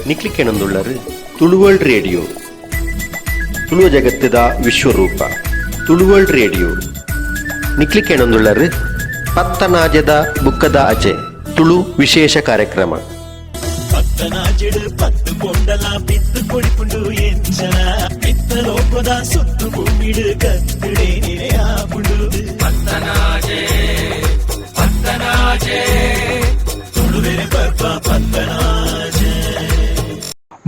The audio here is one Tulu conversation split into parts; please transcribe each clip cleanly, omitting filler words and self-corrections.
ನಿಕ್ಲಿ ಕೆಣಂದುಳ್ಳರು ತುಳುವರ್ಲ್ಡ್ ರೇಡಿಯೋ, ತುಳುವ ಜಗತ್ತದ ವಿಶ್ವರೂಪ ತುಳುವರ್ಲ್ಡ್ ರೇಡಿಯೋ. ನಿಕ್ಲಿ ಕೆಣಂದುಳ್ಳರು ಪತ್ತನಾಜದ ಬುಕ್ಕದ ಅಜೆ ತುಳು ವಿಶೇಷ ಕಾರ್ಯಕ್ರಮ. ಪತ್ತನಾಜಿಡು ಪತ್ತು ಪೊಂಡಲ ಬಿತ್ತು ಕೊಡಿಪುಂಡು ಎಂಚನ ಮಿತ್ತ ಲೋಕದ ಸುತ್ತು ಭೂಮಿಡು ಕತ್ತಿಡೆ ನಿರೆಯಾಪುಂಡು. ಪತ್ತನಾಜೆ, ಪತ್ತನಾಜೆ, ತುಳುವೆರೆ ಪರ್ಬ ಪತ್ತನಾಜೆ.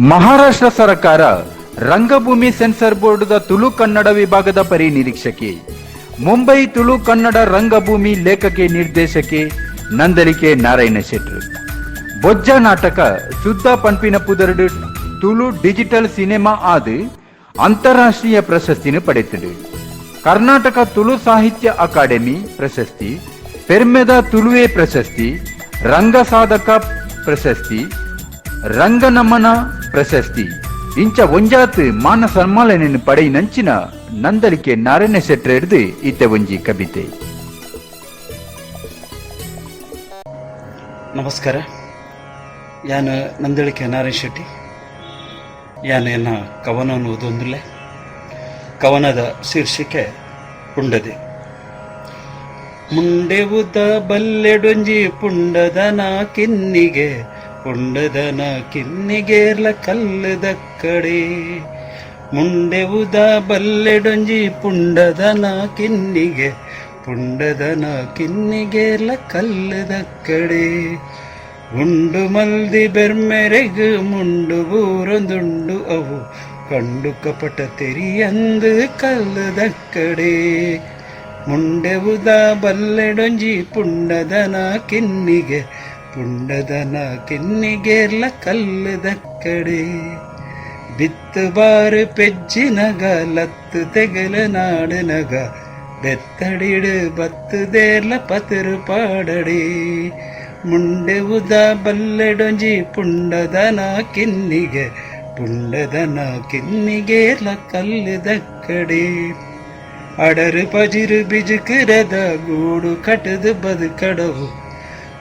ಮಹಾರಾಷ್ಟ್ರ ಸರ್ಕಾರ ರಂಗಭೂಮಿ ಸೆನ್ಸರ್ ಬೋರ್ಡ್ದ ತುಳು ಕನ್ನಡ ವಿಭಾಗದ ಪರಿನಿರೀಕ್ಷಕಿ, ಮುಂಬೈ ತುಳು ಕನ್ನಡ ರಂಗಭೂಮಿ ಲೇಖಕಿ, ನಿರ್ದೇಶಕಿ ನಂದಳಿಕೆ ನಾರಾಯಣ ಶೆಟ್ರು ಬೊಜ್ಜ ನಾಟಕ ಸುದ್ದ ಪನ್ಪಿನ ಪುದರ್ಡು ತುಳು ಡಿಜಿಟಲ್ ಸಿನಿಮಾ ಆದ್ ಅಂತಾರಾಷ್ಟ್ರೀಯ ಪ್ರಶಸ್ತಿನ ಪಡೆತುಂಡು. ಕರ್ನಾಟಕ ತುಳು ಸಾಹಿತ್ಯ ಅಕಾಡೆಮಿ ಪ್ರಶಸ್ತಿ, ಪೆರ್ಮೆದ ತುಳುವೆ ಪ್ರಶಸ್ತಿ, ರಂಗಸಾಧಕ ಪ್ರಶಸ್ತಿ, ರಂಗನಮನ ಪ್ರಶಸ್ತಿ ಇಂಚ ಒಂಜಾತ್ ಮಾನ ಸನ್ಮಾನನೆನ್ ಪಡೆಯಿನಂಚಿನ ನಂದಳಿಕೆ ನಾರಾಯಣ ಶೆಟ್ಟರೆಡ್ದು ಇತ್ತೆ ಒಂಜಿ ಕಬಿತೆ. ನಮಸ್ಕಾರ. ಯಾನ್ ನಂದಳಿಕೆ ನಾರಾಯಣ ಶೆಟ್ಟಿ. ಯಾನ್ ಎನ್ನ ಕವನವನ್ನು ಓದೊಂದುಲ್ಲೆ. ಕವನದ ಶೀರ್ಷಿಕೆ ಪುಂಡದೆ. ಮುಂಡೆವುದ ಬಲ್ಲೆಡೊಂಜಿ ಪುಂಡದನ ಕಿನ್ನಿಗೆ, ಪುಂಡದನ ಕಿನ್ನಿಗೇರ್ಲ ಕಲ್ಲುದಕ್ಕಡೆ. ಮುಂಡೆವುದ ಬಲ್ಲೆಡೊಂಜಿ ಪುಂಡದನ ಕಿನ್ನಿಗೆ, ಪುಂಡದನ ಕಿನ್ನಿಗೇರ್ಲ ಕಲ್ಲುದಕ್ಕಡೆ. ಉಂಡು ಮಲ್ದಿ ಬೆರ್ಮೆರೆಗ್ ಮುಂಡು ಬೂರೊಂದುಂಡು, ಅವು ಕಂಡು ಕಪಟ ತೆರಿಯಂದು ಕಲ್ಲುದಕ್ಕಡೆ. ಮುಂಡೆವುದ ಬಲ್ಲೆಡೊಂಜಿ ಪುಂಡದನ ಕಿನ್ನಿಗೆ, ಪುಂಡದನ ಕಿನ್ನಿಗೇರ್ಲ ಕಲ್ಲುದಕ್ಕಡೆ. ಬಿತ್ತು ಬಾರು ಪೆಜ್ಜಿನಗ, ಲತ್ತು ತೆಗಲ ನಾಡುನಗ, ಬೆತ್ತಡಿಡು ಬತ್ತು ದೇರ್ಲ ಪತಿರು ಪಾಡಡಿ. ಮುಂಡೆವುದ ಬಲ್ಲೆಡೊಂಜಿ ಪುಂಡದನ ಕಿನ್ನಿಗೆ, ಪುಂಡದನ ಕಿನ್ನಿಗೇರ್ಲ ಕಲ್ಲುದಕ್ಕಡೆ. ಅಡರು ಪಜಿರು ಬಿಜುಕಿರದ ಗೂಡು ಕಟದು ಬದುಕಡವು,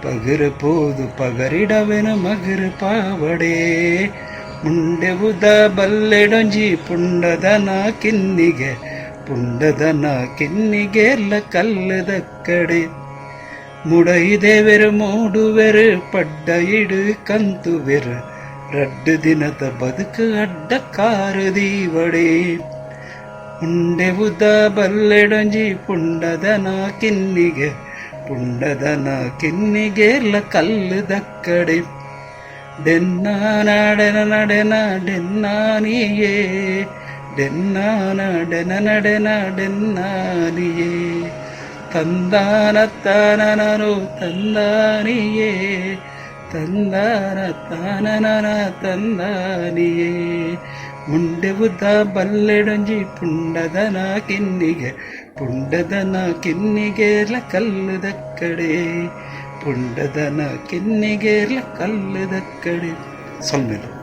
ಪಗುರು ಪೋದು ಪಗರಿಡವೆನು ಮಗುರು ಪಾವಡೆ. ಮುಂಡೆವುದ ಬಲ್ಲೆಡೊಂಜಿ ಪುಂಡದನ ಕಿನ್ನಿಗೆ, ಪುಂಡದನ ಕಿನ್ನಿಗೇರ್ಲ ಕಲ್ಲುದಕ್ಕಡೆ. ಮುಡೈದೇವೆರು ಮೂಡುವೆರು, ಪಡ್ಡ ಇಡು ಕಂತುವೆರು, ರಡ್ಡು ದಿನದ ಬದುಕು ಅಡ್ಡ ಕಾರು ದೀವಡೆ. ಉಂಡೆವುದ ಬಲ್ಲೆಡೊಂಜಿ ಪುಂಡದನ ಕಿನ್ನಿಗೆ, ಪುಂಡದನ ಕಿನ್ನಿಗೇರ್ಲ ಕಲ್ಲುದಕ್ಕಡೆ. ಡೆನ್ನ ನಡೆನ ಡೆನ್ನಾನಿಯೇ, ಡೆನ್ನಾನ ಡೆನ ನಡೆನ ಡೆನ್ನಾನಿಯೇ, ತಂದಾನ ತಾನನನು ತಂದಾನಿಯೇ, ತಂದಾನ ತಾನನನ ತಂದಾನಿಯೇ. ಮುಂಡೆವುದ ಬಲ್ಲೆಡೊಂಜಿ ಪುಂಡದನ ಕಿನ್ನಿಗೆ, ಪುಂಡದನ ಕಿನ್ನಿಗೇರ್ಲ ಕಲ್ಲುದಕ್ಕಡೆ. ಪುಂಡದನ ಕಿನ್ನಿಗೇರ್ಲ ಕಲ್ಲುದಕ್ಕಡೆ. ಸೊಲ್ಮೆಲು.